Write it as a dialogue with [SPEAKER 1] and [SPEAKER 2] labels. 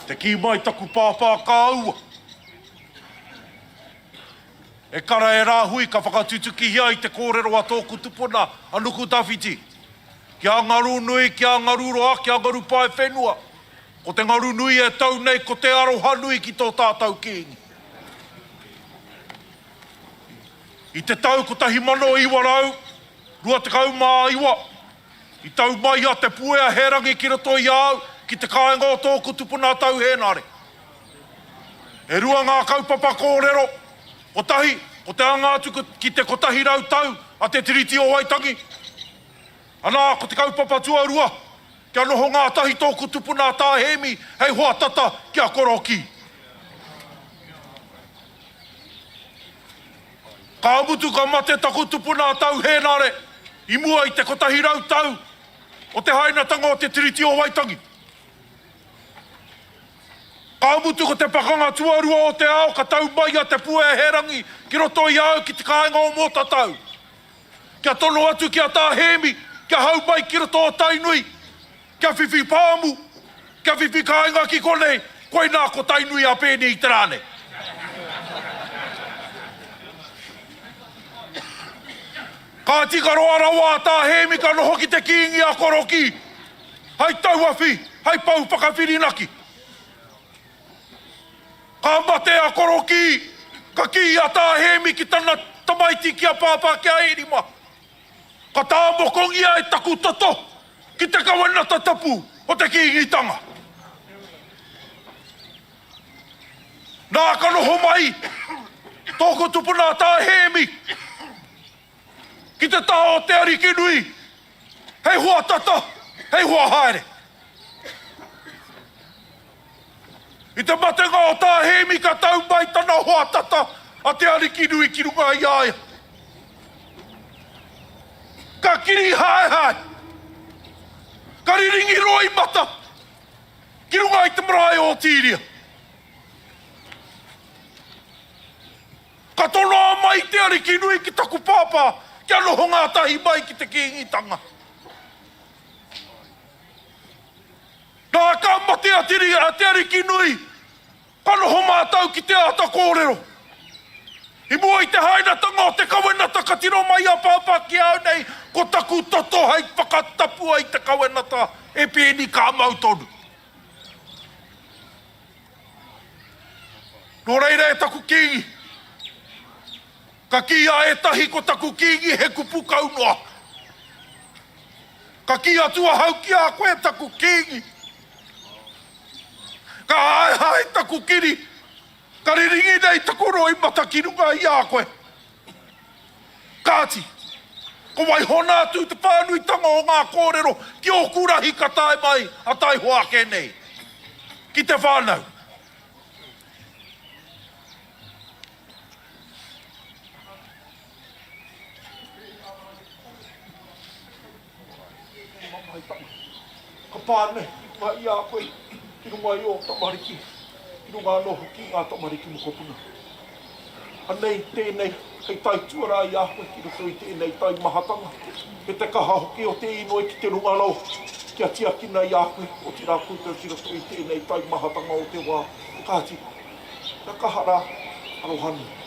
[SPEAKER 1] Te kī mai taku pāpā kāua. E kara e Rāhui ka whakatutukihia i te kōrero a tōku tupuna a Nukutawhiti. Ki a Ngarunui, ki a Ngaruroa, ki a Ngarupaewhenua. Ko te ngaru nui e tau nei ko te aroha nui ki tō tātau Kīngi. I te tau 1929, i tau mai a Te Puea Hērangi ki roto i a au ki te kāinga o tōku tupuna a Tau Hēnare. E rua ngā kaupapa kōrero, kotahi, ko te anga atu ki te 100 tau a Te Tiriti o Waitangi, anā, ko te kaupapa tuarua, Kia noho ngātahi tōku tupuna a Tā Hēmi hei hoa tata ki a Korokī. Ka mutu ka mate taku tupuna a Tau Hēnare i mua i te 100 tau o te hainatanga o te Tiriti o Waitangi. Ka mutu ko te pakanga tuarua o te ao ka tau mai a Te Puea Hērangi ki roto i a au ki te kāinga o Mōtatau. Kia tono atu ki a Tā Hēmi kia hau mai ki roto o Tainui, kia whiwhi pāmu, kia whiwhi kāinga ki konei, koinā ko Tainui a Pēni i te rā nei. Kāti ka roa rawa a Tā Hēmi ka noho ki te Kīngi a Korokī, hai tauawhi, hai pou whakawhirinaki. Ka mate a Korokī, ka kī a Tā Hēmi ki tana tamaiti ki a Pāpā ki a Ērima, Ka tāmokongia e taku toto ki te kawenata tapu o te Kīngitanga. Nā ka noho mai tōku tupuna a Tā Hēmi ki te taha o te Arikinui hei hoa tata, hei hoa haere. I te matenga o Tā Hēmi ka tau mai tana hoa tata a Te Arikinui ki runga i a ia. Ka kiri haehae, ka riringi roimata ki runga i te marae o Tīria. Ka tonoa mai Te Arikinui ki taku pāpā kia noho ngātahi mai ki te Kīngitanga. Nā, ka mate a Te Arikinui, ka noho mātou ki te āta kōrero. I mua i te hainatanga o te kawenata ka tiro mai a Pāpā ki a au nei, ko taku toto hei whakatapua i te kawenata e pēni ka mau tonu. Nō reira e taku Kīngi, ka kīia ētahi ko taku Kīngi he kupu kau noa. Ka kī atu ahau ki a koe taku kīngi. Ka haehae taku kiri, ka riringi nei taku roimata ki runga i a koe. Kāti, ko waihona atu te whānuitanga o ngā kōrero ki ōku rahi ka tae mai a taihoa ake nei ki te whānau. Ka pā nei ki runga i a koe, ki runga i ō tamariki, ki runga anō hoki i ngā tamariki mokopuna. Anei tēnei hei taituarā i a koe ki roto i tēnei taimahatanga, me te kaha hoki o te inoi ki te runga rawa, kia tiakina i a koe, otirā koutou ki roto i tēnei taimahatanga o te wā. Kāti, kia kaha rā, arohanui.